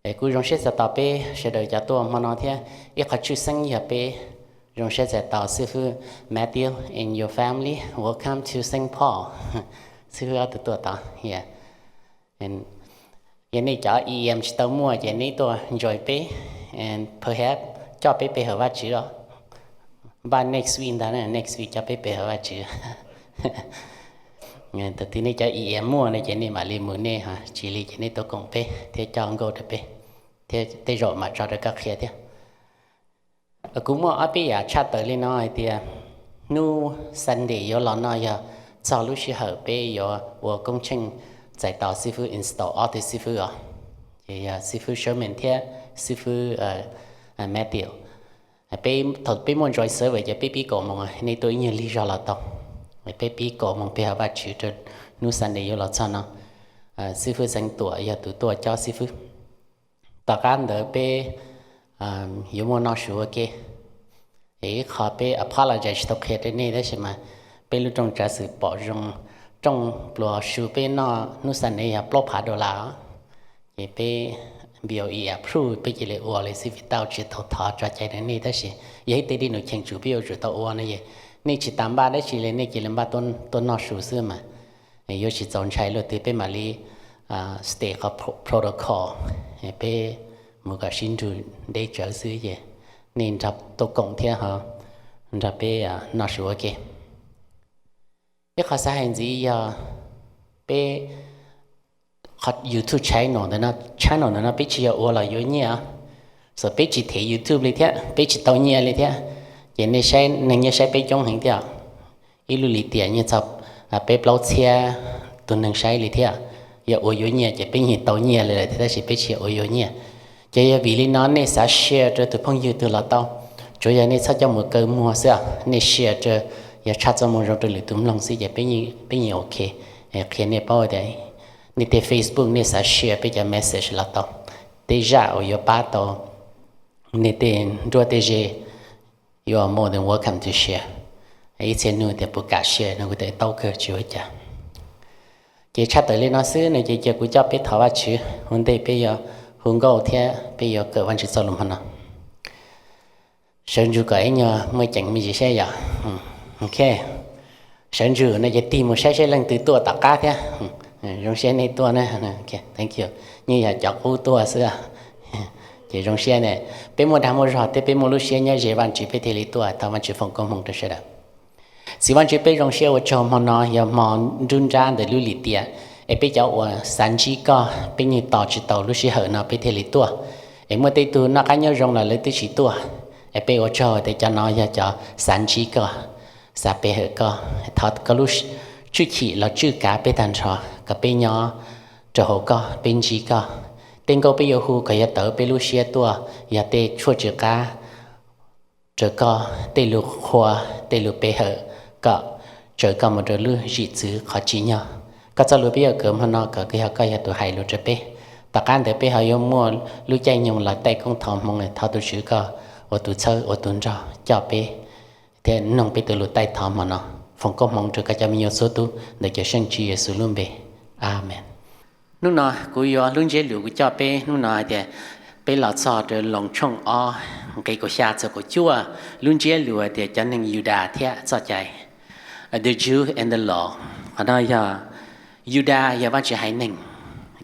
Es kuv zoo siab txais tos peb sawv daws cov tuaj hmo no thiab ib qhov tshwj xeeb yog peb zoo siab txais tos xib fwb Matthew and your family, welcome to Saint Paul. Xib fwb ob tug tuaj tod, yog nej cov E M tsis tau muaj ces nej tuaj enjoy peb, perhaps coj peb pe hawm Vajtswv os. Npaj next week ntag, next week coj peb pe hawm Vajtswv. Thaum twg nej cov E M muaj no ces nej mam li mus, nej tsis li ces nej tuaj koom peb thiab coj nkauj rau peb, thiab tej zaum mam tso rau koj qhia thiab. Kuv muaj ob peb yam tshaj tawm li no hais tias hnub Sunday yuav los no yog txog lub sij hawm peb yuav ua koob tsheej txais tos xib fwb install ob tug xib fwb os, ces yog xib fwb Sherman thiab xib fwb Matthew. Peb thaum peb muaj join service ces peb pib kaum moos, nej tuaj ib nyuag lig zog los tau. Peb pib kaum moos pe hawm Vajtswv rau hnub Sunday yuav los txog no. Xib fwb Xeev Tuam yog tus tuaj cob xib fwb. Tom qab ntawd peb yuav muaj noj su ua ke. Ib qho peb apologize tsis tau qhia rau nej tab sis mas peb lub rooj tsav xwm pom zoo, rooj pluas su peb noj hnub Sunday yog plaub phav dollar os. Ces peb B O E approve peb cia li ua li xwb vim tau tsis tau thov tso cai rau nej tab sis yog ib teg dej num cheem tsum peb yuav tsum tau ua no es nej tsis tas npaj dab tsi li, nej cia li npaj tuaj noj su xwb mas yuav tsis txaus ntshai luaj twg, peb mam li state qhov protocol, peb mus kom sib nrug deb tsawv xwb ces nej nrog tuaj koom thiab ho nrog peb noj su ua ke. Ib qho xav hais ntxiv yog peb qhov YouTube channel ntawm no, channel ntawm no peb tsis yog ua los yuav nyiaj, txawm peb tsis them YouTube li thiab peb tsis tau nyiaj li thiab, ces nej saib, neeg nyiaj saib peb coob heev thiab. Ib lub lim tiam nyiaj txog peb plaub txhiab tus neeg saib li thiab. Yog ua yuav nyiaj ces peb yeej tau nyiaj li lawm thiab tab sis peb tsis yog ua yuav nyiaj. Ces yog vim li no nej xav share rau tus phooj ywg twg los tau, tsuas yog nej txhob coj mus kaw muag xwb, nej share rau, yog tshaj txoj moo zoo rau lwm tus mloog xwb ces peb yeej ok. Qhia nej paub tias nej tej Facebook nej xav share peb cov message los tau, tej zaj uas yuav pab tau nej tej nruab tej ze, you are more than welcome to share. Ib txhia nug tias puas kam share no kuv tias tau kawg tsis ua cas. Ces tshaj tawm li no xwb no ces cia kuv coj peb thov Vajtswv ua ntej peb yuav hu nkauj thiab peb yuav kawm Vajtswv txoj lus hmo no. Sawv ntsug kom ib nyuag muaj ceem me ntsis saib yom. Ok, sawv ntsug no ces tig mus saib saib leej twg tuaj tom qab thiab. Zoo siab nej tuaj na. Thank you. Yeej yog cov qub tuaj xwb. Ces zoo siab ne, peb muaj dag muaj zog thiab peb muaj lub siab nyob ze Vajtswv peb thiaj li tuaj, thov Vajtswv foom koob hmoov rau sawv daws. Txiv Vajtswv, peb zoo siab ua tsaug hmo no yog hmo nruab nrab ntawm lub lim tiam, es peb cov uas xav ntsib koj peb yeej tos tsis tau lub sij hawm no peb thiaj li tuaj. Es muaj tej tug noj qab nyob zoo los lawv twb tsis tuaj. Es peb ua tsaug tias cov no yog cov xav ntsib koj, xav pe hawm koj, thov koj lub tswj chim los tswj kav peb tag nrho, kom peb nyob rau hauv koj, peb ntsib koj. Tej nkauj peb yuav hu kom yog tawv peb lub siab tuaj, yog tej tshuaj tsw qab rau koj, tej lus qhuas, tej lus pe hawm, kom tsaws koj mus rau lub zim txwv qhov tsim nyog. Koj txoj lus peb yuav kawm hmo no kom yog koj yog tus hais lus rau peb. Tom qab ntawd peb ho yuav muaj lub caij nyoog los taij koob thov hmoov, thov tus Tswv koj ua tus txhawb ua tus nrog coj peb thiab noog peb tus lus taij thov hmo no. Foom koob hmoov rau koj cov me nyuam txhua tus ntawm cawm seej Tswv Yexus lub npe. Amees. Hnub no kuv yuav lub ntsiab lus kuv coj peb hnub no hais tias peb los txog rau Loos tshooj ob nqe kaum xya txog kaum cuaj, lub ntsiab lus hais tias cov neeg Yudas thiab txoj cai, the Jew and the law. Qhov no yog Yudas yog Vajtswv haiv neeg,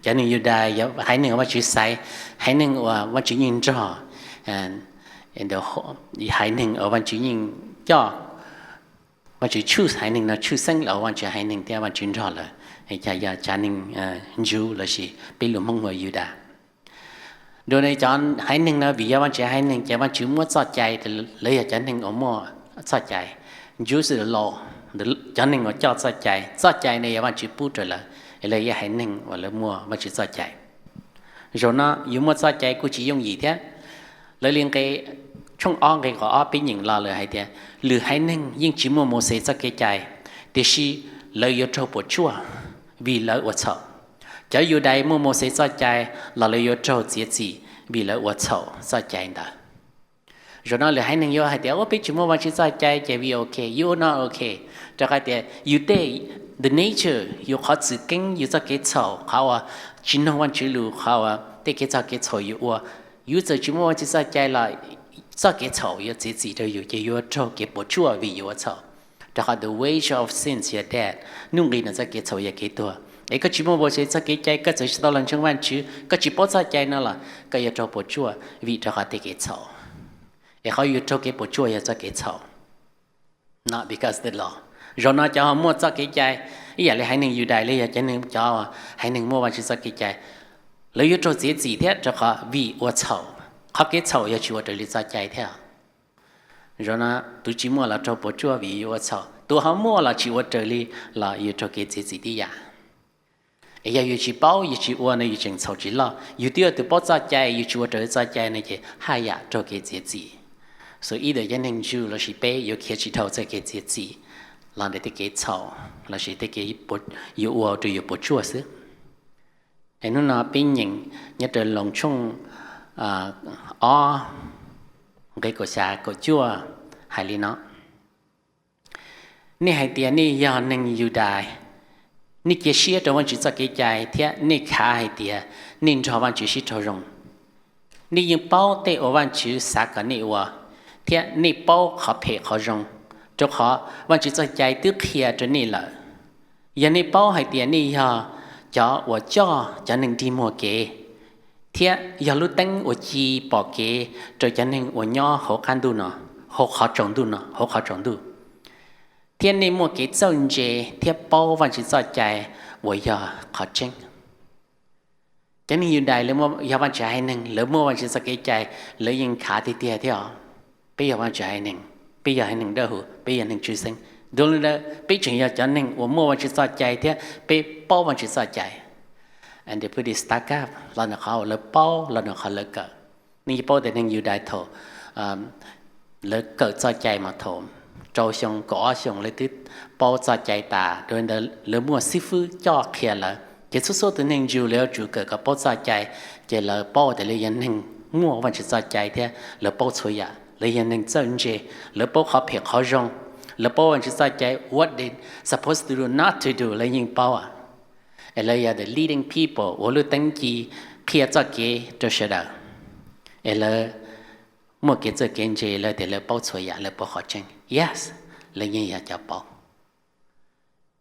cov neeg Yudas yog haiv neeg uas Vajtswv xaiv, haiv neeg uas Vajtswv yeej nrog, haiv neeg uas Vajtswv yeej coj, Vajtswv tshwj haiv neeg no tshwj xeeb los Vajtswv haiv neeg thiab Vajtswv nrog lawm, yog tsav neeg Jew lossis peb lus Hmoob hu ua Yudas. Dua cov haiv neeg no vim yog Vajtswv haiv neeg ces Vajtswv muab txoj cai, lawv yog cov neeg uas muaj txoj cai. Jews the law, cov neeg uas coj txoj cai, txoj cai no yog Vajtswv pub rau lawv, lawv yog haiv neeg uas lawv muaj Vajtswv txoj cai. Zaum no yus muaj txoj cai kuj tsis yooj yim thiab. Lawv li nqe, tshooj ob nqe kaum ob peb nyeem los lawm hais tias lwm haiv neeg yeej tsis muaj Mauxes txoj kev cai, tiam sis lawv yuav raug puas tsuaj vim lawv ua txhaum. Cov Yudais muaj Mauxes txoj cai los lawv yuav raug txiav txim vim lawv ua txhaum txoj cai ntawd. Zaum no lwm haiv neeg yuav hais tias, ua peb tsis muaj Vajtswv txoj cai ces we ok, yus ua no ok. Rau qhov tias yus tej the nature, yus qhov txwm keeb, yus txoj kev txhaum, qhov uas tsis noog Vajtswv lus, qhov uas tej kev txog kev txhaum yus ua, yus txawm tsis muaj Vajtswv txoj cai los txoj kev txhaum yuav txiav txim rau yus, ces yuav raug kev puas tsuaj vim yus ua txhaum. Rau qhov the wage of sins is death, nuj nqis ntawm txoj kev txhaum yog kev tuag. Es koj tsis muaj Mauxes txoj kev cai, koj txawm tsis tau los ntseeg Vajtswv, koj tsis paub txoj cai no los koj yuav raug puas tsuaj vim rau qhov tej kev txhaum. Es qhov yuav raug kev puas tsuaj yog txoj kev txhaum, not because the law. Zaum no cov ho muaj txoj kev cai, ib yam li haiv neeg Yudais los yog cov neeg, cov haiv neeg muaj Vajtswv txoj kev cai, lawv yuav raug txiav txim thiab rau qhov vim ua txhaum. Qhov kev txhaum yog tsis ua raws li txoj cai thiab. Zaum no tus tsis muaj los raug puas tsuaj vim yus ua txhaum, tus ho muaj los tsis ua raws li los yus raug kev txiav txim tib yam. Es yog yus tsis paub yus tsis ua no yus tseem txhaum tsis loj, yus twb yog tus paub txoj cai yus tsis ua raws li txoj cai no ces haj yam raug kev txiav txim. So either cov neeg Jew lossis peb yuav khiav tsis dhau txoj kev txiav txim los ntawm tej kev txhaum lossis tej kev yuav ua rau yus puas tsuaj xwb. Es hnub no peb nyeem nyob rau Loos tshooj ob nqe kaum xya kaum cuaj hais li no: Nej hais tias nej yog neeg Yudais, nej cia siab rau Vajtswv txoj kev cai thiab nej khav hais tias nej nrog Vajtswv sib raug zoo. Nej yeej paub tej uas Vajtswv xav kom nej ua, thiab nej paub qhov phem qhov zoo, rau qhov Vajtswv txoj cai twb qhia rau nej lawm. Yog nej paub hais tias nej yog cov uas coj cov neeg dig muag kev, thiab yog lub teeb uas ci pom kev rau cov neeg uas nyob hauv qab ntuj no, hauv qhov tsaus ntuj no, hauv qhov tsaus ntuj, thiab nej muaj kev txawj ntse thiab paub Vajtswv txoj cai uas yog qhov tseeb. Cov neeg Yudais lawv yog Vajtswv haiv neeg, lawv muaj Vajtswv txoj kev cai, lawv yeej khav tiag tiag thiab os. Peb yog Vajtswv haiv neeg, peb yog haiv neeg dawb huv, peb yog neeg tshwj xeeb. Dua li ntawd peb tseem yog cov neeg uas muaj Vajtswv txoj cai thiab peb paub Vajtswv txoj cai. And they put it stack up, los ntawm qhov uas lawv paub, los ntawm qhov lawv kawm. Nej yeej paub tias neeg Yudais thaum lawv kawm txoj cai mas thaum rau xyoo kaum ob xyoo lawv twb paub txoj cai tas, dua li ntawd lawv muaj xib fwb coj qhia lawv. Ces txhua txhua tus neeg Jew lawv yuav tsum kawm kom paub txoj cai, ces lawv paub tias lawv yog neeg muaj Vajtswv txoj cai thiab lawv paub txhua yam, lawv yog neeg txawj ntse, lawv paub qhov phem qhov zoo, lawv paub Vajtswv txoj cai, what they supposed to do, not to do, lawv yeej paub. Es lawv yog the leading people, ua lub teeb ci qhia txoj kev rau sawv daws. Es lawv muaj kev txawj kev ntse, lawv tias lawv paub txhua yam, lawv paub qhov tseeb. Yes, lawv yeej yog cov paub.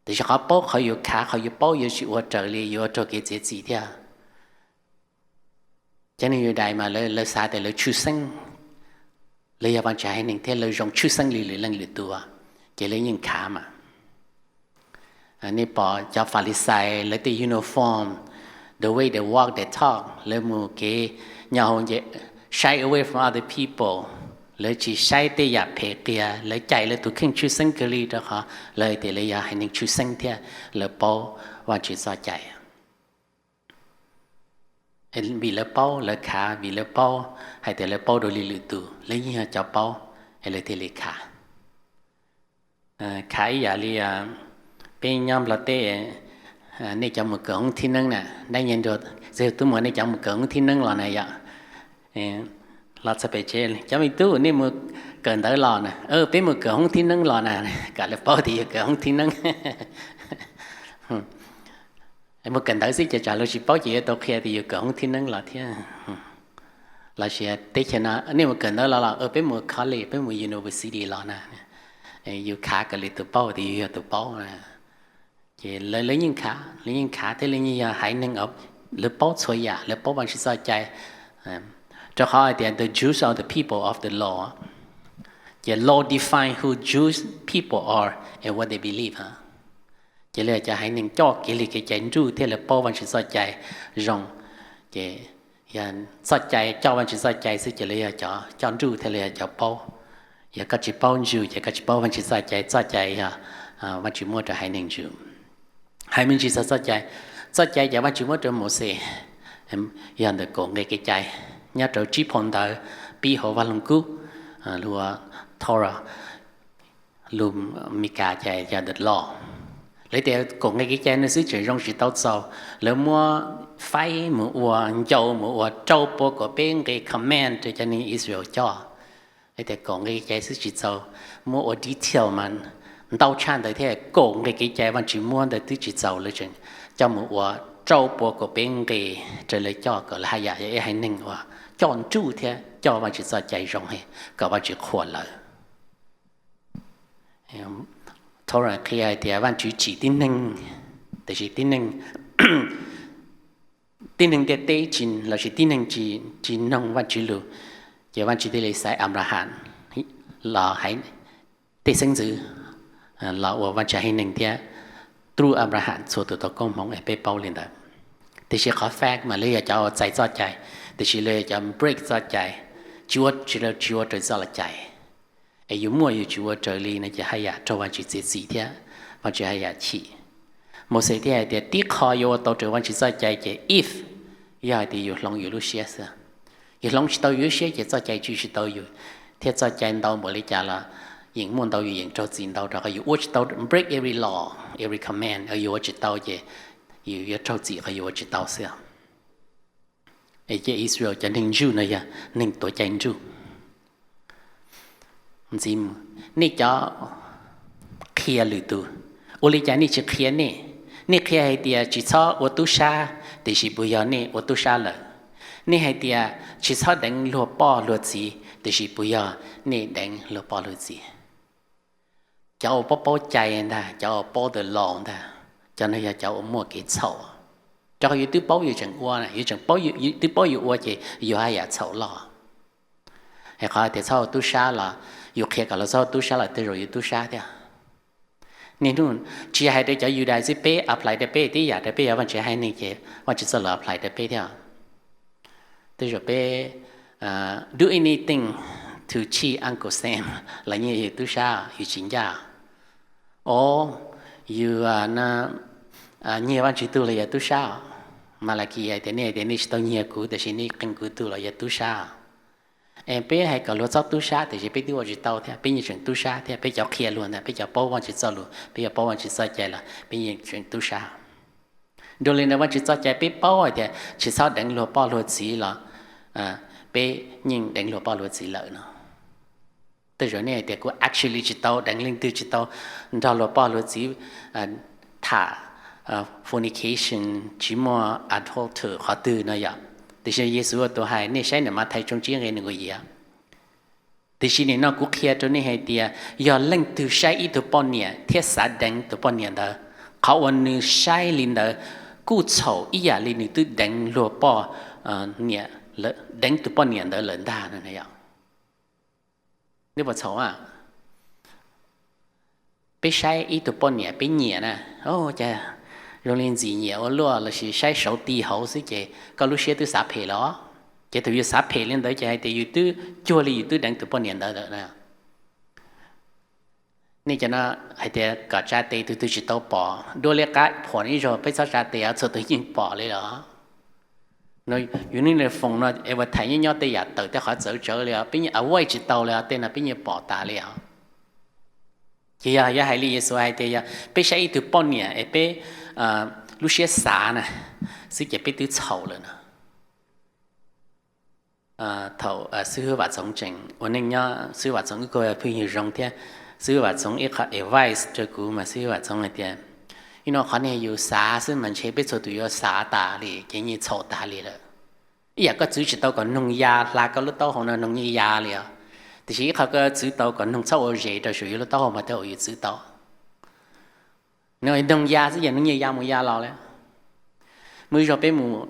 Tiam sis qhov paub, qhov yus khav, qhov yus paub yuav tsis ua raws li, yuav raug kev txiav txim thiab. Cov neeg Yudais mas lawv xav tias lawv tshwj xeeb, lawv yog Vajtswv haiv neeg thiab lawv zoo tshwj xeeb li lwm leej lwm tus, ces lawv yeej khav mas. Nej pom cov Falixais lawv tej uniform, the way they walk, they talk, lawv mus kev nyob hauv ces shy away from other people, lawv tsis saib tej yam phem qias, lawv cais lawv tus kheej tshwj xeeb kawg li rau qhov lawv tias lawv yog haiv neeg tshwj xeeb thiab lawv paub Vajtswv txoj cai. Vim lawv paub, lawv khav, vim lawv paub hais tias lawv paub dua li lwm tus, lawv yeej yog cov paub, es lawv thiaj li khav. Khav ib yam li peb nyob Nplog teb, nej cov mus kawm hoob thib neeb na, dab nyeg nrua, txij twb muaj nej cov mus kawm hoob thib neeb los na yom. Los txog pem tsev, cov me tub, nej mus kawm ntawv los na? Peb mus kawm hoob thib neeb los na. Kom lawv paub tias yus kawm hoob thib neeb. Mus kawm ntawv xwb ces tsam luag tsis paub ces yuav tau qhia tias yus kawm hoob thib neeb los thiab. Los sis teb chaws no nej mus kawm ntawv los los, peb mus college, peb mus university los na. Yus khav kom lwm tus paub tias yus yog tus paub. Ces lawv yeej khav, lawv yeej khav thiab lawv yeej yog haiv neeg lawv paub txhua yam, lawv paub Vajtswv txoj cai. Rau qhov hais tias the Jews are the people of the law. Ces law define who Jewish people are and what they believe. Ces lawv yog cov haiv neeg coj kev li kev cai nruj thiab lawv paub Vajtswv txoj cai zoo. Ces yog txoj cai, coj Vajtswv txoj cai xwb ces lawv yog cov coj nruj thiab lawv yog cov paub. Yog koj tsis paub Jew ces koj tsis paub Vajtswv txoj cai, txoj cai yog Vajtswv muab rau haiv neeg Jew. Hais me ntsis txog txoj cai, txoj cai ces Vajtswv muab rau Mauxes, yog ntawm kaum nqe kev cai, nyob rau tsib phau ntawv pib hauv vaj loog kub, lus Torah, lus Mis Kas ces yog the law. Lawv tias kaum nqe kev cai no xwb tseem zoo tsis tau txaus, lawv muab faib mus ua, ncau mus ua rau pua kaum peb nqe command rau cov neeg Israel coj. Lawv tias kaum nqe kev cai xwb tsis txaus, muab ua detail mas ntau tshaj ntawd thiab, kaum nqe kev cai Vajtswv muab ntawd twb tsis txaus, lawv tseem coj mus ua rau pua kaum peb nqe raws lawv coj kom lawv haj yam yog ib haiv neeg uas coj nruj thiab coj Vajtswv txoj cai zoo heev kom Vajtswv qhuas lawv. Torah qhia hais tias Vajtswv tsim tib neeg, tiam sis tib neeg ntiaj teb lossis tib neeg tsis noog Vajtswv lus, ces Vajtswv thiaj li xaiv Anplaham los hais tej xeeb ntxwv los ua Vajtswv haiv neeg thiab rub Anplaham txhua tus tau koob hmoov es peb paub li ntawd. Tiam sis qhov fact mas lawv yog cov uas txais txoj cai, tiam sis lawv yog cov break txoj cai, tsis ua, tsis ua raws txoj cai. Es yus muaj yus tsis ua raws li no ces haj yam raug Vajtswv txiav txim thiab Vajtswv haj yam chim. Mauxes thiaj hais tias tib qho yuav ua tau raws Vajtswv txoj cai ces if, yog hais tias yus hloov yus lub siab xwb. Yus hloov tsis tau yus lub siab ces txoj cai tswj tsis tau yus, thiab txoj cai ntau npaum li cas los yeej muaj ntau yus yeej raug txim ntau rau qhov yus ua tsis tau, break every law, every command, yus ua tsis tau ces yus yuav raug txim qhov yus ua tsis tau xwb. Es cia Israel cov neeg ntsuj no yog neeg tuav cai ntsuj. Ntxiv, nej cov qhia lwm tus, ua li cas nej tsis qhia nej? Nej qhia hais tias tsis txhob ua tub sab, tiam sis puas yog nej ua tub sab lawm? Nej hais tias tsis txhob deev luag poj luag txiv, tiam sis puas yog nej deev luag poj luag txiv? Cov uas paub paub cai ntag, cov uas paub the law ntag, cov no yog cov uas muaj kev txhaum. Rau qhov yus twb paub yus tseem ua, yus tseem paub, twb paub yus ua ces yus haj yam txhaum loj. Es qhov tias txhob ua tub sab los yus qhia kom luag txhob ua tub sab los tej zaum yus tub sab thiab. Niaj hnub tsis hais rau cov Yudais xwb, peb apply rau peb tib yam, rau peb yog Vajtswv haiv neeg ces Vajtswv txoj lus apply rau peb thiab. Tej zaum peb do anything to cheat Uncle Sam los yeej yog yus tub sab, yus tsis ncaj. Os, yus nyiag Vajtswv tug los yog tub sab. Malakis hais tias nej tias nej tsis tau nyiag kuv, tiam sis nej qee kuv tug los yog tub sab. Es peb hais kom luag txhob tub sab, tiam sis peb twb ua tsis tau thiab, peb yeej tseem tub sab thiab. Peb cov qhia luag ntag, peb cov paub Vajtswv txoj lus, peb cov paub Vajtswv txoj cai los peb yeej tseem tub sab. Dua li ntawd Vajtswv txoj cai peb paub hais tias tsis txhob deev luag poj luag txiv los peb yeej deev luag poj luag txiv lawm no. Tej zaum nej hais tias kuv actually tsis tau deev leej twg, tsis tau nrog luag poj luag txiv tham fornication, tsis muaj adultery qhov twg no yom. Tiam sis Yexus ua tus hais, nej saib nws Mathais tshooj tsib nqe nees nkaum yim. Tiam sis nim no kuv qhia rau nej hais tias yog leej twg saib ib tug poj niam thiab xav deev tus poj niam ntawd, qhov uas nws saib li ntawd kuj txhaum ib yam li nws twb deev luag poj, deev tus poj niam ntawd lawm ntag no. Neb puas txhaum? Peb saib ib tug poj niam peb nyiam na, cas zoo li ntxim nyiam ua luaj lossis saib saud ti hauv xwb ces koj lub siab twb xav phem los. Ces thaum yus xav phem li ntawd ces hais tias yus twb cuag li yus twb deev tus poj niam ntawd lawm na. Nej cov no hais tias kom tsa tes tus twg tsis tau pom, dua li qab phuam ib zaug peb txhob tsa tes, txhua tus yeej pom li los. Yus niaj foom no es ua tham nyob nyob tej yam tawm tej qhov txawv tsawv li os, peb yeej avoid tsis tau li os, tej no peb yeej pom tas li os. Ces yog yuav hais li Yexus hais tias yog peb saib ib tug poj niam es peb lub siab xav na xwb ces peb twb txhaum lawm no. Thaum xib hwb Vam Txoov tseem ua neej nyob, xib hwb Vam Txoov wb kuj phooj ywg zoo thiab, xib hwb Vam Txoov ib qho advice rau kuv mas xib hwb Vam Txoov hais tias, ib no qhov niag yus xav xwb mas ntshe peb txhua tus yuav xav tas li ces yeej txhaum tas li lawm. Ib yam koj txwv tsis tau kom noog ya hla koj lub taub hau no noog yeej ya li os. Tiam sis ib qho koj txwv tau kom noog txhob ua zes rau saum yus lub taub hau mas tej zaum yus txwv tau. Noog ya xwb ces noog yeej ya mus ya los li. Muaj ib zaug peb mus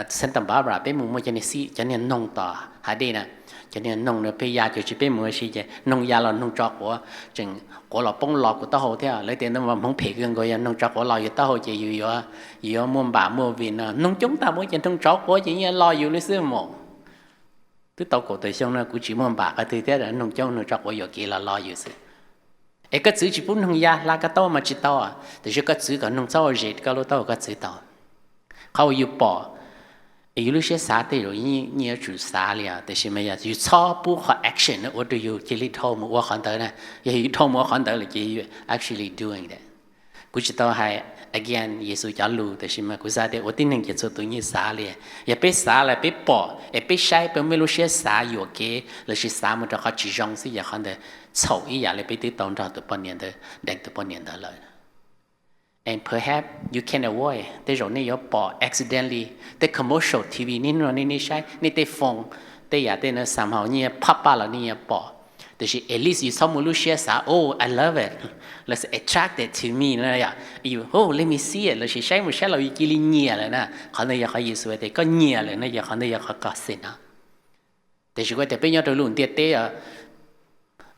Santa Barbara, peb mus muaj cov niag xib, cov niag noog tom hav dej na, cov niag noog no pheej ya kawg, tsis peb mus ua si ces noog ya los noog tso quav, tseem quav los poob los kuv taub hau thiab. Lawv tias ntawd mas hmoov phem kawg nkaus, yog noog tso quav los yus taub hau ces yus yuav, yus yuav muaj npam muaj vim no. Noog coob tag muab ces noog tso quav ces yeej los yus li xwb mas. Twb tau kaum tawm xyoo no kuv tsis muaj npam qhov twg thiab, noog coob noog tso quav yuam kev los los yus xwb. Es koj txwv tsis pub noog ya hla koj taub hau mas tsis tau, tiam sis koj txwv kom noog txhob ua zes koj lub taub hau koj txwv tau. Qhov uas yus pom es yus lub siab xav tej zaum yeej yuav tsum xav li os, tiam sis mas yog yus txhob pub qhov action no ua rau yus cia li dhau mus ua qhov ntawd na. Yog yus dhau mus ua qhov ntawd lawm ces yus actually doing that. Kuv tsis tau hais against Yexus cov lus, tab sis mas kuv xav tias ua tib neeg ces txhua tus yeej xav li. Yog peb xav lawm peb pom es peb saib peb muaj lub siab xav yuam kev lossis xav mus rau qhov tsis zoo xwb, yog qhov ntawd txhaum ib yam li peb twb tau nrog tus poj niam ntawd deev tus poj niam ntawd lawm. And perhaps you can avoid, tej zaum nej yuav pom accidentally tej commercial T V, nej hnub no nej saib nej tej phone, tej yam tej no somehow nej yuav pop up los nej yuav pom. Tiam sis at least yus txhob muaj lub siab xav, oh, I love it, lossis attracted to me no yom, yus, oh, let me see it, lossis saib mus saib los yus cia li nyiam lawm na. Qhov ntawd yog qhov Yexus tias koj nyiam lawm no, yog qhov ntawd yog qhov koj xav no. Tiam sis kuv tias peb nyob rau lub ntiaj teb,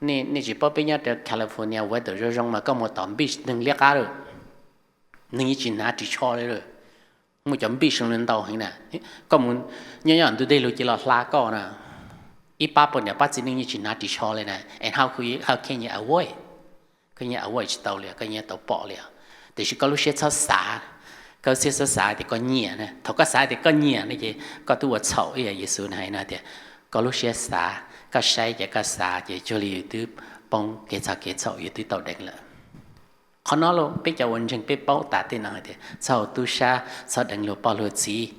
nej tsis paub, peb nyob rau California weather zoo zoo mas koj mus tom beach neeg liab qab lawm, neeg yeej tsis hnav ris tsho li lawm. Muaj cov beach zoo li ntau heev na, koj mus nyob nyob ntu dej lug cia li los hla koj na. Ib pab poj niam pab txiv neej yeej tsis hnav ris tsho li na, and how can you avoid? Koj yeej avoid tsis tau li, koj yeej tau pom li. Tiam sis koj lub siab txhob xav, koj lub siab txhob xav tias koj nyiam na. Thaum koj xav tias koj nyiam no ces koj twb ua txhaum ib yam Yexus hais no tias koj lub siab xav, koj saib ces koj xav ces cuag li yus twb poob kev txhaum kev txhaum, yus twb tau deev lawm. Qhov no los peb cov uas ntseeg peb paub tas tej no hais tias txhob tub sab, txhob deev luag poj luag txiv.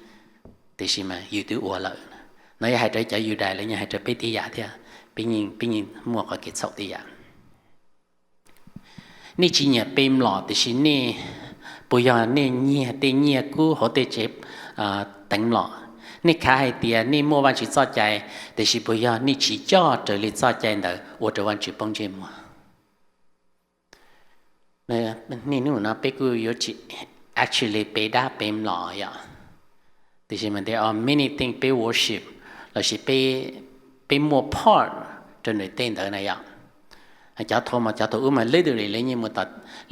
Tiam sis mas yus twb ua lawm. No yog hais rau cov Yudais, lawv yeej hais rau peb tib yam thiab, peb yeej muaj qhov kev txhaum tib yam. Nej tsis nyiam pe mlom, tiam sis nej, puas yog nej nyiag tej nyiaj kub hauv tej tsev teev mlom? Nej khav hais tias nej muaj Vajtswv txoj cai, tiam sis puas yog nej tsis coj raws li txoj cai ntawd ua rau Vajtswv poob ntsej muag? Niaj hnub no peb kuj yuav tsis actually pe dab pe mlom yom, tiam sis mas there are many things peb worship lossis peb muaj part rau nws tej ntawd na yom. Cov thaum mas cov thaum ub mas literally lawv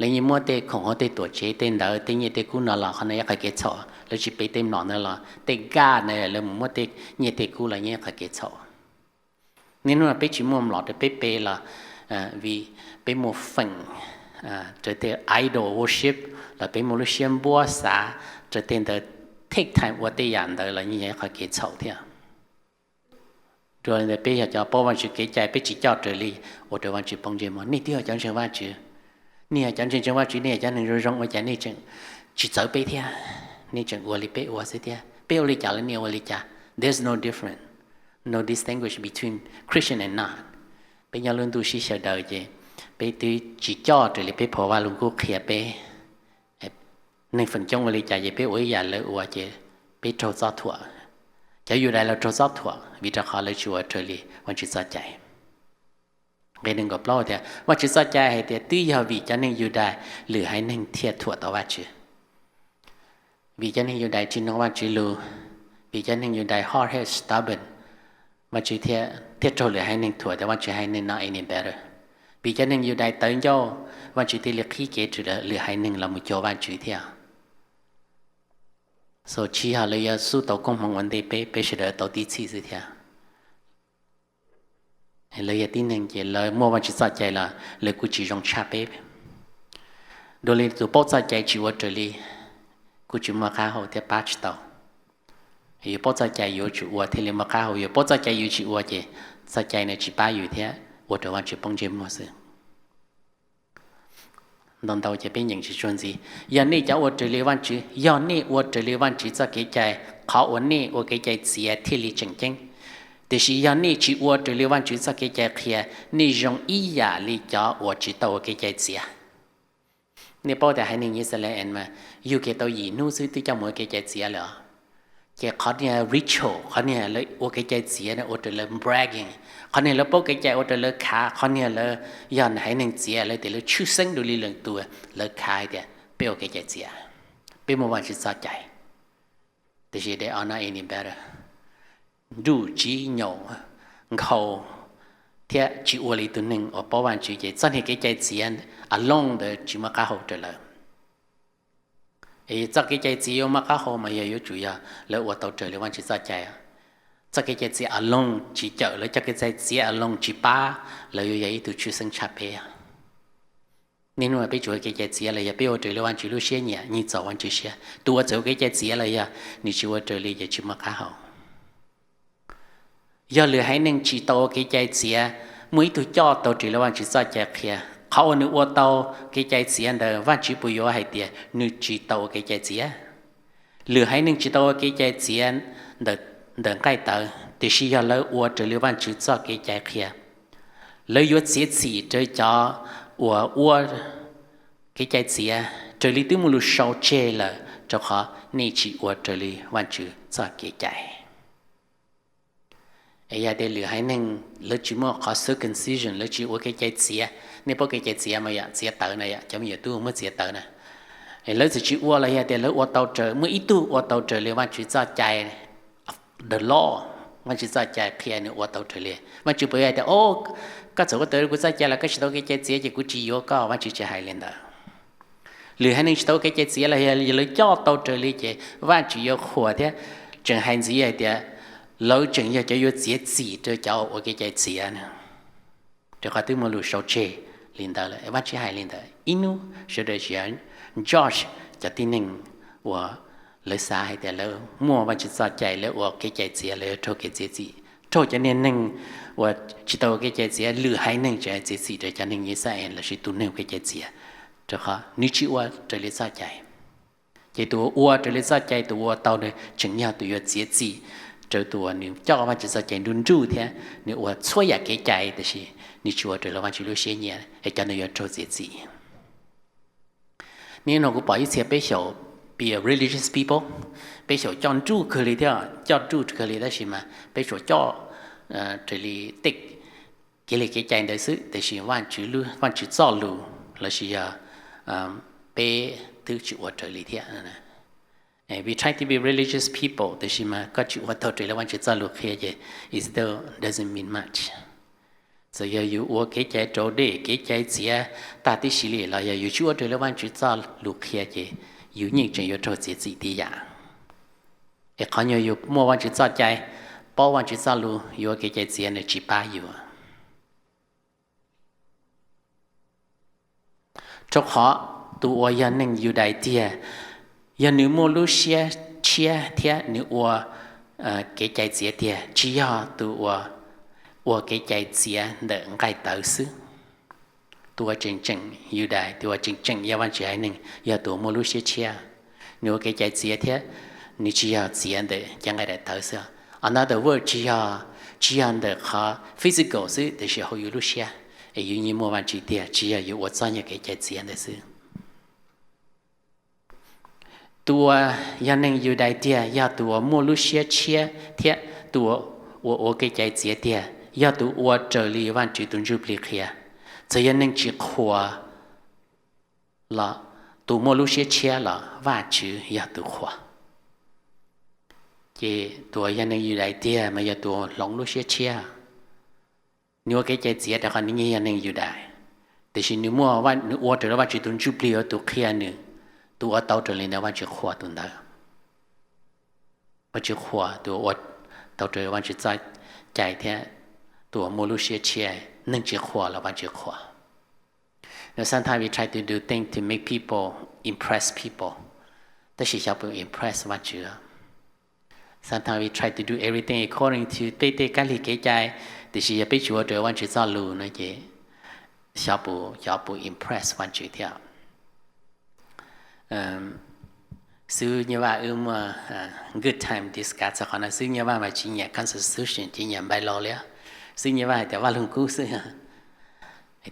yeej muab tej khoom hauv tej tuam tsev tej ntawd tej nyiaj tej kub no los qhov no ib qhov kev txhaum, lawv tsis pe tej mlom ntawd los tej god na lawv mus muab tej nyiaj tej kub los yeej ib qhov kev txhaum. Niaj hnub no peb tsis muaj mlom rau peb pe los vim peb muaj feem rau tej idol worship, los peb muaj lub siab npuab xav rau tej ntawd, take time ua tej yam ntawd los yeej yog ib qhov kev txhaum thiab. Dua li ntawd peb yog cov paub Vajtswv kev cai peb tsis coj raws li, ua rau Vajtswv poob ntsej muag. Nej twb yog cov ntseeg Vajtswv, nej yog cov ntseeg ntseeg Vajtswv, nej yog cov neeg zoo zoo ua cas nej tseem tsis txawv peb thiab, nej tseem ua li peb ua xwb thiab? Peb ua li cas los nej ua li cas, there's no difference, no distinguish between Christian and not. Peb nyob lub ntuj sib xyaw daws ces peb twb tsis coj raws li peb Phuv Vaj Lug Kub qhia peb. Neeg feem coob ua li cas ces peb ua ib yam lawv ua ces peb raug txob thuam. Cov Yudais los raug txob thuam vim rau qhov lawv tsis ua raws li Vajtswv txoj cai. Nqe nees nkaum plaub tias Vajtswv txoj cai hais tias twb yog vim cov neeg Yudais lwm haiv neeg thiaj thuam tau Vajtswv. Vim cov neeg Yudais tsis mloog Vajtswv lus, vim cov neeg Yudais hard head, stubborn, Vajtswv thiaj raug lwm haiv neeg thuam tias Vajtswv haiv neeg not any better. Vim cov neeg Yudais tawv ncauj, Vajtswv thiaj li qhib kev rau lwm haiv neeg los mus cuag Vajtswv thiab. So tsis yog lawv yuav xub tau koob hmoov ua ntej peb, peb sawv daws tau tib txhij xwb thiab. Lawv yog tib neeg ces lawv muaj Vajtswv txoj cai los lawv kuj tsis zoo tshaj peb. Dua li tus paub txoj cai tsis ua raws li kuj tsis muaj qab hau thiab pab tsis tau. Yus paub txoj cai yuav tsum ua thiaj li muaj qab hau, yus paub txoj cai yus tsis ua ces txoj cai no tsis pab yus thiab ua rau Vajtswv poob ntsej muag xwb. Ntau ntau ces peb nyeem tsis tsuag ntxiv. Yog nej cov ua raws li Vajtswv, yog nej ua raws li Vajtswv txoj kev cai, qhov uas nej ua kev cai txiav thiaj li tseem ceeb. Tiam sis yog nej tsis ua raws li Vajtswv txoj kev cai qhia, nej zoo ib yam li cov uas tsis tau ua kev cai txiav. Nej paub tias haiv neeg Yixalayees mas yug kiag tau yim hnub xwb twb coj mus ua kev cai txiav lawm. Ces qhov niag ritual, qhov niag lawv ua kev cai txiav ua rau lawv bragging, qhov niag lawv paub kev cai ua rau lawv khav, qhov niag lawv yog haiv neeg txiav lawv tias lawv tshwj xeeb dua li leej twg, lawv khav hais tias peb ua kev cai txiav, peb muaj Vajtswv txoj cai. Tiam sis they are not any better. Nruj tsiv nyaum nkhaus thiab tsis ua li tus neeg uas paub Vajtswv ces txoj niag kev cai txiav alone ntawd tsis muaj qab hau rau lawv. Es txoj kev cai txiav yuav muaj qab hau mas yog yuav tsum yog lawv ua tau raws li Vajtswv txoj cai. Txoj kev cai txiav alone tsis cawm, lawv coj kev cai txiav alone tsis pab, lawv yuav yog ib tug tshwj xeeb tshaj peb. Niaj hnub no peb tsuas ua kev cai txiav los yog peb ua raws li Vajtswv lub siab nyiam, nyiam txaus Vajtswv siab. Tus uas txawm ua kev cai txiav los yog nws tsis ua raws li ces tsis muaj qab hau. Yog lwm haiv neeg tsis tau ua kev cai txiav, muaj ib tug coj tau raws li Vajtswv txoj cai qhia, Qhov uas nws ua tau kev cai txiav ntawd, Vajtswv puas yuav hais tias nws tsis tau ua kev cai txiav? Lwm haiv neeg tsis tau ua kev cai txiav ntawm nqaij tawv, tiam sis yog lawv ua raws li Vajtswv txoj kev cai qhia, lawv yuav txiav txim rau cov uas ua kev cai txiav raws li twb muaj lus sau tseg lawm, rau qhov nej tsis ua raws li Vajtswv txoj kev cai. Es yog tias lwm haiv neeg lawv tsis muaj qhov circumcision, lawv tsis ua kev cai txiav, nej paub kev cai txiav mas yog txiav tawv na, yog cov me nyuam tub muab txiav tawv na, es lawv txawm tsis ua los yog tias lawv ua tau raws, muaj ib tug ua tau raws li Vajtswv txoj cai, the law, Vajtswv txoj cai qhia nws ua tau raws li, Vajtswv puas yuav hais tias, o, koj txawm ua tau kuv txoj cai los koj tsis tau kev cai txiav ces kuv tsis yuav koj? Vajtswv tsis hais li ntawd. Lwm haiv neeg tsis tau ua kev cai txiav los yog lawv coj tau raws li ces Vajtswv yuav qhuas thiab. Tseem hais ntxiv hais tias lawv tseem yog cov yuav txiav txim rau cov ua kev cai txiav na, rau qhov twb muaj lus sau tseg li ntawd lawm. Vajtswv hais li ntawd, ib hnub sawv daws tsis yog judge cov tib neeg uas lawv xav hais tias lawv muaj Vajtswv txoj cai, lawv ua kev cai txiav, lawv yuav raug kev txiav txim. Raug cov niag neeg uas tsis tau ua kev cai txiav, lwm haiv neeg tseem txiav txim rau cov neeg Yixalayees lossis tus neeg ua kev cai txiav, rau qhov nws tsis ua raws li txoj cai. Ces tus uas ua raws li txoj cai, tus ua tau, nws tseem yog tus yuav txiav txim rau tus uas nws coj Vajtswv txoj cai nruj nruj thiab nws ua txhua yam kev cai tiam sis nws tsis ua raws li Vajtswv lub siab nyiam, es cov ntawd yuav raug txiav txim. Niaj hnub no kuv pom ib txhia peb xyaum be a religious people, peb xyaum coj nruj kawg li thiab, coj nruj kawg li tab sis mas peb tsuas coj raws li tej kev li kev cai ntawd xwb, tiam sis Vajtswv, Vajtswv txoj lus lossis yog peb twb tsis ua raws li thiab. We try to be religious people, tiam sis mas koj tsis ua tau raws li Vajtswv txoj lus qhia ces it still doesn't mean much. Txawm yog yus ua kev cai raus dej, kev cai txiav tag tib si li los yog yus tsis ua raws li Vajtswv txoj lus qhia ces yus yeej tseem yuav raug txiav txim tib yam. Es qhov nyuag yus muaj Vajtswv txoj cai, paub Vajtswv txoj lus, yus ua kev cai txiav nws tsis pab yus. Rau qhov tus uas yog neeg Yudais tiag, yog nws muaj lub siab tshiab thiab nws ua kev cai txiav tiag, tsis yog tus uas ua kev cai txiav ntawm nqaij tawv xwb. Tus uas tseem tseem Yudais, tus uas tseem tseem yog Vajtswv haiv neeg, yog tus uas muaj lub siab tshiab. Nws ua kev cai txiav thiab nws tsis yog txiav ntawm cov nqaij daim tawv xwb. Another word, tsis yog, tsis yog ntawm qhov physical xwb, tiam sis hauv yus lub siab, es yus yeej muaj Vajtswv tiag, tsis yog yus ua txoj nyuag kev cai txiav ntawd xwb. Tus uas yog neeg Yudais tiag yog tus uas muaj lub siab tshiab thiab tus uas ua kev cai txiav tiag yog tus ua raws li Vajtswv tus Ntsuj Plig qhia. Txawm yog neeg tsis qhuas los, tus muaj lub siab tshiab los Vajtswv yog tus qhuas. Ces tus uas yog neeg Yudais tiag mas yog tus uas hloov lub siab tshiab. Nws ua kev cai txiav rau qhov nws yeej yog neeg Yudais, tiam sis nws muaj, nws ua raws li Vajtswv tus Ntsuj Plig uas tus qhia nws, tus ua tau raws li ntawd Vajtswv qhuas tus ntawd. Vajtswv qhuas tus uas ua tau raws li Vajtswv txoj cai thiab tus uas muaj lub siab tshiab, neeg tsis qhuas los Vajtswv qhuas. Now sometimes we try to do things to make people, impress people, tab sis xyov puas impress Vajtswv. Sometimes we try to do everything according to tej tej kab lig kev cai, tiam sis yog peb tsis ua raws Vajtswv txoj lus no ces xyov puas, xyov puas impress Vajtswv thiab. Xib hwb Nyiaj Vaj wb muaj good time discuss txog qhov no. Xib hwb Nyiaj Vaj mas tsis nyiam constitution, tsis nyiam bylaw li. Xib hwb Nyiaj Vaj hais tias Vaj Loog Kub xwb.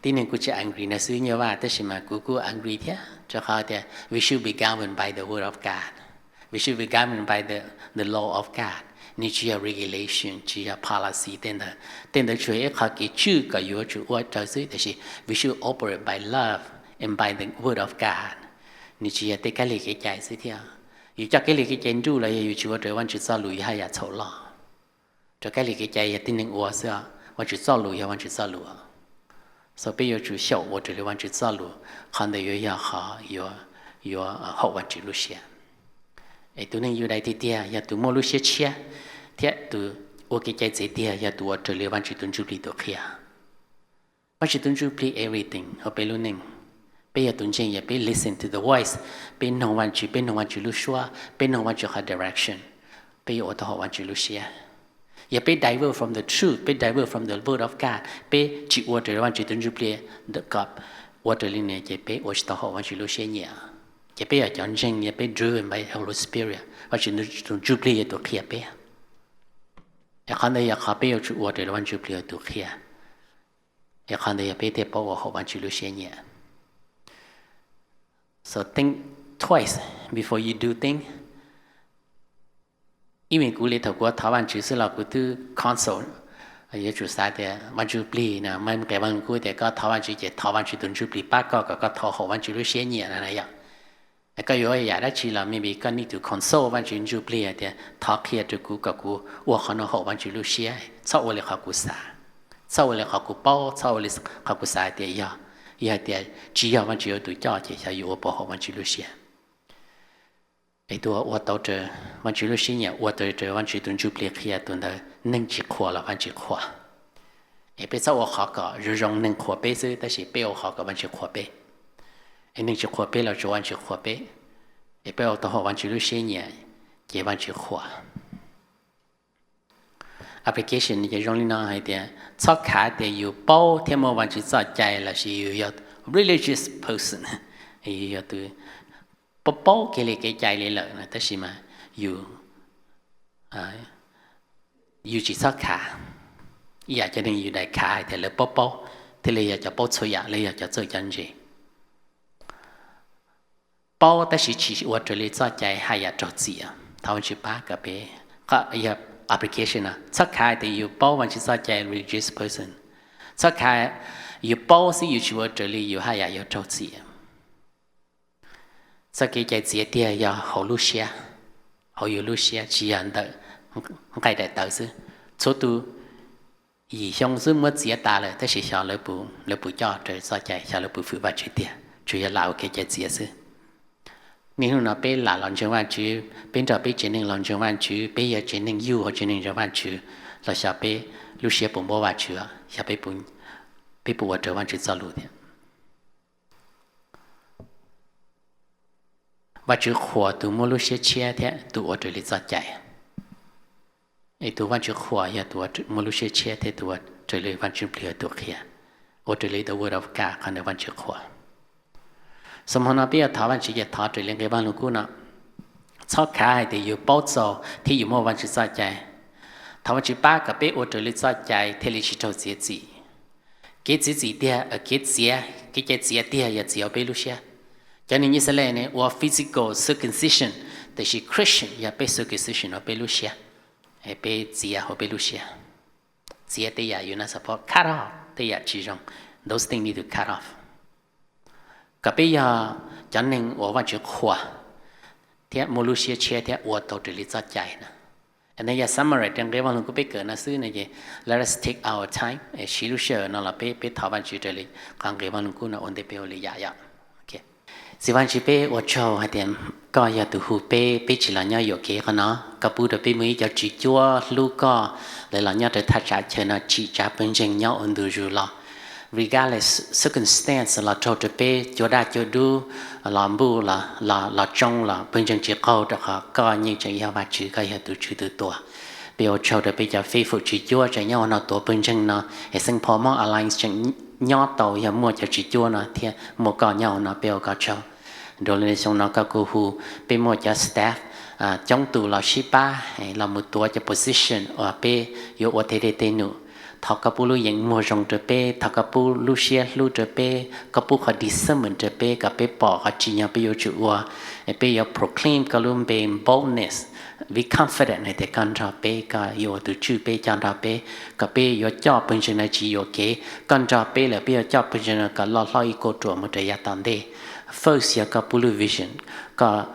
Tib neeg kuj tsis agree no Xib hwb Nyiaj Vaj, tab sis mas kuv kuj agree thiab, rau qhov tias we should be governed by the word of God. We should be governed by the, the law of God. Nws tsis yog regulation, tsis yog policy tej ntawd. Tej ntawd tsuas yog ib qho kev tswj kom yuav tsum ua raws xwb, tiam sis we should operate by love and by the word of God. Nws tsis yog tej kab lig kev cai xwb thiab. Yus coj kab lig kev cai nruj los yog yus tsis ua raws Vajtswv txoj lus yog haj yam txhaum loj. Rau kab lig kev cai yog tib neeg ua xwb, Vajtswv txoj lus yog Vajtswv txoj lus. So peb yuav tsum xyaum ua raws li Vajtswv txoj lus, qhov ntawd yuav yog qhov yuav, yuav haum Vajtswv lub siab. Es tus neeg Yudais tiag tiag yog tus muaj lub siab tshiab thiab tus ua kev cai txiav tiag yog tus ua raws li Vajtswv tus Ntsuj Plig tus qhia. Vajtswv tus Ntsuj Plig everything hauv peb lub neej. Peb yog tus ntseeg, yog peb listen to the voice, peb noog Vajtswv, peb noog Vajtswv lub suab, peb noog Vajtswv qhov direction, peb yuav ua tau haum Vajtswv lub siab. Yog peb divert from the truth, peb divert from the word of God, peb tsis ua raws li Vajtswv tus Ntsuj Plig, the God, ua raws li no ces peb ua tsis tau haum Vajtswv lub siab nyiam. Ces peb yog cov ntseeg, yog peb driven by Holy Spirit, Vajtswv tus Ntsuj Plig yog tus qhia peb. Es qhov ntawd yog qhov peb yuav tsum ua raws li Vajtswv Ntsuj Plig yog tus qhia. Es qhov ntawd yog peb thiaj paub ua haum Vajtswv lub siab nyiam. So think twice before you do things. Ib me kuv li thaum kuv thov Vajtswv xwb los kuv twb consult, yuav tsum xav tias Vajtswv Ntsuj Plig no, Nqe Vaj Lug Kub tias koj thov Vajtswv ces thov Vajtswv tus Ntsuj Plig pab koj kom koj thov haum Vajtswv lub siab nyiam no na yom. Koj yuav ua yam dab tsi los maybe koj need to consult Vajtswv Ntsuj Plig tias thov qhia rau kuv kom kuv ua qhov no haum Vajtswv lub siab, txhob ua li qhov kuv xav, txhob ua li qhov kuv paub, txhob ua li qhov kuv xav tias yog. Yog hais tias tsis yog Vajtswv yog tus coj ces xyov yuav ua puas haum Vajtswv lub siab. Es tus uas ua tau raws Vajtswv lub siab nyiam, ua tau raws Vajtswv tus Ntsuj Plig qhia, tus ntawd neeg tsis qhuas los Vajtswv qhuas. Es peb txhob ua qhov kom zoo zoo neeg qhuas peb xwb, tab sis peb ua qhov kom Vajtswv qhuas peb. Es neeg tsis qhuas peb los tsuas Vajtswv qhuas peb. Es peb ua tau haum Vajtswv lub siab nyiam, ces Vajtswv qhuas. Application ces zoo li no hais tias txhob khav tias yus paub thiab muaj Vajtswv txoj cai lossis yus yog religious person, yus yog tus paub paub kiag li kev cai li lawm no tab sis mas yus, yus tsis txhob khav ib yam cov neeg yus daim khav hais tias lawv paub paub, thiaj li yog cov paub txhua yam, lawv yog cov txawj cov ntse. Paub tab sis tsis ua raws li txoj cai haj yam raug txim. Thov Vajtswv pab kom peb, yog application no, txhob khav tias yus paub Vajtswv txoj cai religious person. Txhob khav, yus paub xwb yus tsis ua raws li yus haj yam yuav raug txim. Txoj kev cai txiav tiag yog hauv lub siab, hauv yus lub siab tsis yog ntawm nqaij daim tawv xwb. Txhua tus yim xyoo xwb muab txiav tas lawm tab sis xyov lawv puas coj raws txoj cai, xyov lawv puas hwm Vajtswv tiag, tsuas yog lam ua kev cai txiav xwb. Niaj hnub no peb lam los ntseeg Vajtswv, peb nrog peb tsev neeg los ntseeg Vajtswv, peb yog tsev neeg yug hauv tsev neeg ntseeg Vajtswv, los xyov peb lub siab puas npuab Vajtswv, xyov peb puas ua raws Vajtswv txoj lus thiab. Vajtswv qhuas tus muaj lub siab tshiab thiab tus ua raws li txoj cai. Es tus Vajtswv qhuas yog tus muaj lub siab tshiab thiab tus ua raws li Vajtswv Ntsuj Plig tus qhia, ua raws li the word of God, qhov ntawd Vajtswv qhuas. Xws hmo no peb yuav thov Vajtswv ces thov raws li nqe Vaj Lug Kub no, txhob khav hais tias yus paub txaus thiab yus muaj Vajtswv txoj cai. Thov Vajtswv pab kom peb ua raws li txoj cai thiaj li tsis raug txiav txim. Kev txiav txim tiag, kev txiav, kev cai txiav tiag yog txiav hauv peb lub siab. Cov neeg Yixalayees ne ua physical circumcision, tiam sis Christian yog peb circumcision hauv peb lub siab, peb txiav hauv peb lub siab. Txiav tej yam you're not supposed, cut off tej yam tsis zoo, those things need to cut off. Kom peb yog cov neeg uas Vajtswv qhuas thiab muaj lub siab tshiab thiab ua tau raws li txoj cai na. Ntawd yog summary rau nqe Vaj Lug Kub peb kawm no xwb no ces let us take our time, siv lub sij hawm no los peb, peb thov Vajtswv raws li qhov nqe Vaj Lug Kub no ua ntej peb ua lwm yam yom. Txiv Vajtswv, peb ua tsaug hais tias koj yog tus hu peb, peb tsis los nyob yuam kev qhov no. Koj pub rau peb muaj ib co tswv cuab hlub koj, lawv los nyob rau thaj tsam chaw no tsim tsav pawg ntseeg nyob ua ntu zus los, regardless circumstance los raug rau peb cua daj cua dub, los npuj, los tsoo los pawg ntseeg tsis qaug rau qhov koj yeej tseem yog Vajtswv, koj yog tus tswv tus tuag. Peb ua tsaug rau peb cov faithful tswv cuab tseem nyob ua no tuav pawg ntseeg no, es Xeev Pho Hmoob Alliance tseem nyob tau yog muaj cov tswv cuab no thiab muaj koj nyob ua no, peb ua koj tsaug. Dua li xyoo no koj kuj hu peb muaj cov staff coob tus los sib pab los mus tuav cov position uas peb yuav ua tej dej tej num. Thov koj pub lub yees muag zoo rau peb, thov koj pub lub siab hlub rau peb, koj pub qhov discernment rau peb kom peb pom qhov tsim nyog peb yuav tsum ua. Peb yuav proclaim koj lub npe boldness, be confident hais tias koj nrog peb, koj yuav ua tus tswj peb coj nrog peb, kom peb yuav coj pawg ntseeg no tsis yuam kev. Koj nrog peb lawm peb yuav coj pawg ntseeg no kom loj hlob ib kauj ruam mus rau yav tom ntej. First yog koj pub lub vision, koj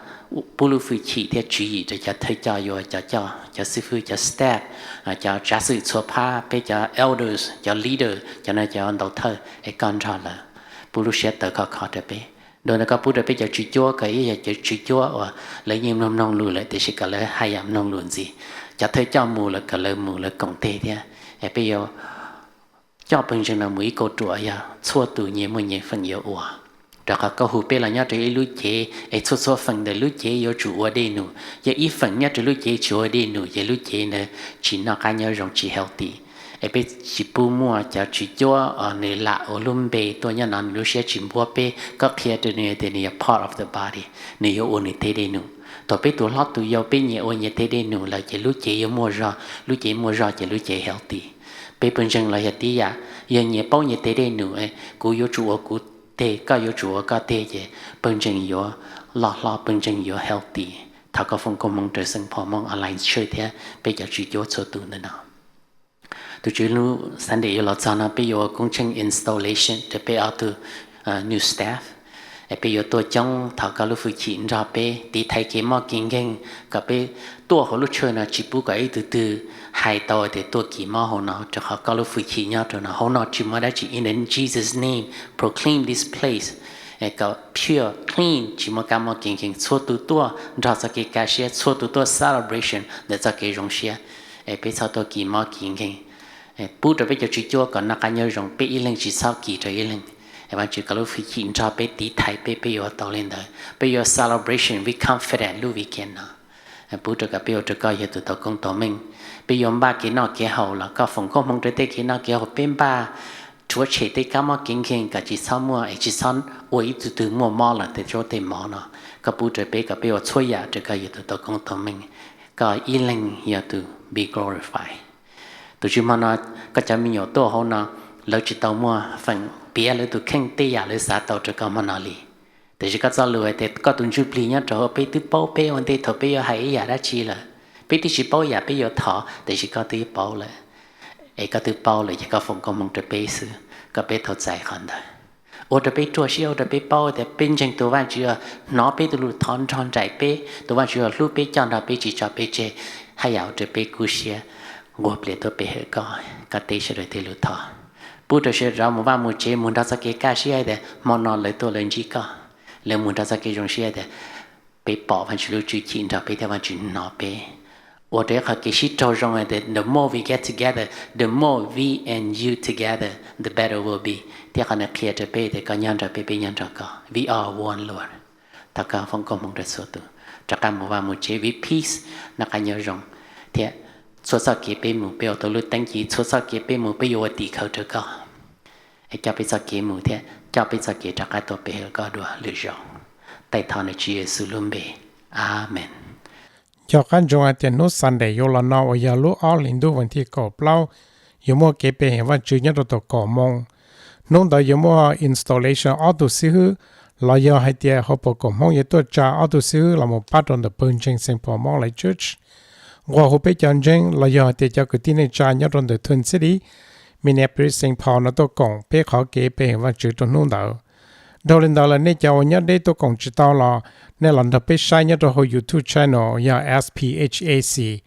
pub lub hwj chim thiab tswv yim rau cov thawj coj yuav cov coj, cov xib fwb, cov staff, cov tsav xwm txhua phab, peb cov elders, cov leader, cov no cov ntaus thawj es koj nrog lawv. Pub lub siab tawv khov kho rau peb. Dua li koj pub rau peb cov tswv cuab kom ib yog cov tswv cuab uas lawv yeej mloog mloog lus lawm tiam sis kom lawv haj yam mloog lus ntxiv. Cov thawj coj mus lawm kom lawv mus lawv koom tes thiab. Es peb yuav coj pawg ntseeg no mus ib kauj ruam yog txhua tus nyias muaj nyias feem yuav ua. Rau qhov koj hu peb los nyob rau ib lub cev es txhua txhua feem ntawm lub cev yuav tsum ua dej num. Yog ib feem nyob rau lub cev tsis ua dej num ces lub cev ntawd tsis noj qab nyob zoo, tsis healthy. Es peb tsis pub muaj cov tswv cuab nws lam ua lub npe tuaj nyob no, nws lub siab tsis npuab peb. Koj qhia rau nws tias nws yog part of the body, nws yuav ua nws tej dej num. Thaum peb tus hlob tus yau peb nyias ua nyias tej dej num lawm ces lub cev yuav muaj zog, lub cev muaj zog ces lub cev healthy. Peb pawg ntseeg los yog tib yam, yog nyias paub nyias tej dej num, kuv yuav tsum ua kuv tej, koj yuav tsum ua koj tej, ces pawg ntseeg yuav loj hlob, pawg ntseeg yuav healthy. Thov koj foom koob hmoov rau Xeem Phoom Moob Online Church thiab peb cov tswv cuab txhua tus ntawm no. Tus Tswv, lub Sunday yuav los txog no peb yuav ua koob tsheej installation rau peb ob tug new staff. Peb yuav tuaj coob, thov koj lub hwj chim nrog peb tiv thaiv kev mob kev nkeeg, kom peb tuaj hauv lub church no tsis pub kom ib tug twg hais tau tias tuaj kis mob hauv no, rau qhov koj lub hwj chim nyob rau no. Hauv no tsis muaj dab tsi. In the Jesus name, proclaim this place kom pure, clean, tsis muaj kab mob kev nkeeg. Txhua tus tuaj nrog txoj kev kaj siab, txhua tus tuaj celebration ntawm txoj kev zoo siab. Es peb txhob tuaj kis mob kis nkeeg. Pub rau peb cov tswv cuab kom noj qab nyob zoo, peb ib leeg tsis txhob kis rau ib leeg. Vaajtswv, koj lub hwj chim nrog peb tiv thaiv peb, peb yuav tau li ntawd. Peb yuav celebration with confidence lub weekend no. Pub rau kom peb ua rau koj yog tus tau koob tau meej. Peb yuav npaj kev noj kev haus los koj foom koob hmoov rau tej kev noj kev haus, peb npaj rhuav tshem tej kab mob kev nkeeg kom tsis txhob muaj, es tsis txhob ua ib tug twg muaj mob los tej zaub tej mov no. Koj pub rau peb kom peb ua txhua yam rau koj yog tus tau koob tau meej, koj ib leeg yog tus be glorified. Tus Tswv, hmo no koj cov me nyuam tuaj hauv no, lawv tsis tau muaj feem piav lawv tus kheej tej yam lawv xav tau rau koj hmo no li. Tiam sis koj txoj lus hais tias koj tus Ntsuj Plig nyob rau hauv, peb twb paub peb ua ntej thaum peb yuav hais ib yam dab tsi lawm. Peb twb tsis paub yam peb yuav thov, tiam sis koj twb paub lawm. Es koj twb paub lawm ces koj foom koob hmoov rau peb xwb, kom peb tau txais qhov ntawd. Ua rau peb ruaj siab, ua rau peb paub tias peb ntseeg tus Vaajtswv hnov peb tus lus thov nrog nraim peb, tus Vaajtswv hlub peb coj nrog peb tsis tso peb tseg, haj yam ua rau peb kub siab nquag plias tuaj pe hawm koj, koj teb sawv daws tej lus thov. Pub rau sawv daws mus vaj mus tsev mus nrog txoj kev kaj siab hais tias hmo no lawv tuaj lawv ntsib koj, lawv mus nrog txoj kev zoo siab tias peb pom Vaajtswv lub hwj chim nrog peb thiab Vaajtswv hnov peb. Ua rau ib qhov kev sib raug zoo hais tias the more we get together, the more we and you together, the better we'll be. Thiab qhov no qhia rau peb tias koj nyob nrog peb, peb nyob nrog koj. We are one, Lord. Thov koj foom koob hmoov rau txhua tus, rov qab mus vaj mus tsev with peace, noj qab nyob zoo, thiab txhua txoj kev peb mus peb ua tau lub teeb ci, txhua txoj kev peb mus peb yuav ua tim khawv rau koj. Es coj peb txoj kev mus thiab coj peb txoj kev rov qab tuaj pe hawm koj dua lwm zaus. Taij thov nrog Tswv Yexus lub npe, Amees. Nco qab ntsoov hais tias hnub Sunday yuav los no uas yog lub ob hlis ntuj vas thib kaum plaub, yuav muaj kev pe hawm Vaajtswv nyob rau thaum kaum moos. Hnub ntawd yuav muaj installation ob tug xib hwb, los yog hais tias hauv paus kom Hmoob yuav tuaj tsa ob tug xib hwb los mus pab rau ntawm pawg ntseeg Xeem Phoom Moob Online Church. Nqua hu peb cov ntseeg los yog hais tias cov kwv tij neej tsa nyob rau ntawm Twin City, Minneapolis, Saint Paul no tuaj koom peb qhov kev pe hawm Vaajtswv rau hnub ntawd. Dhau li ntawd lawm nej cov uas nyob deb tuaj koom tsis tau los nej los nrog peb saib nyob rau hauv YouTube channel yog S P H A C.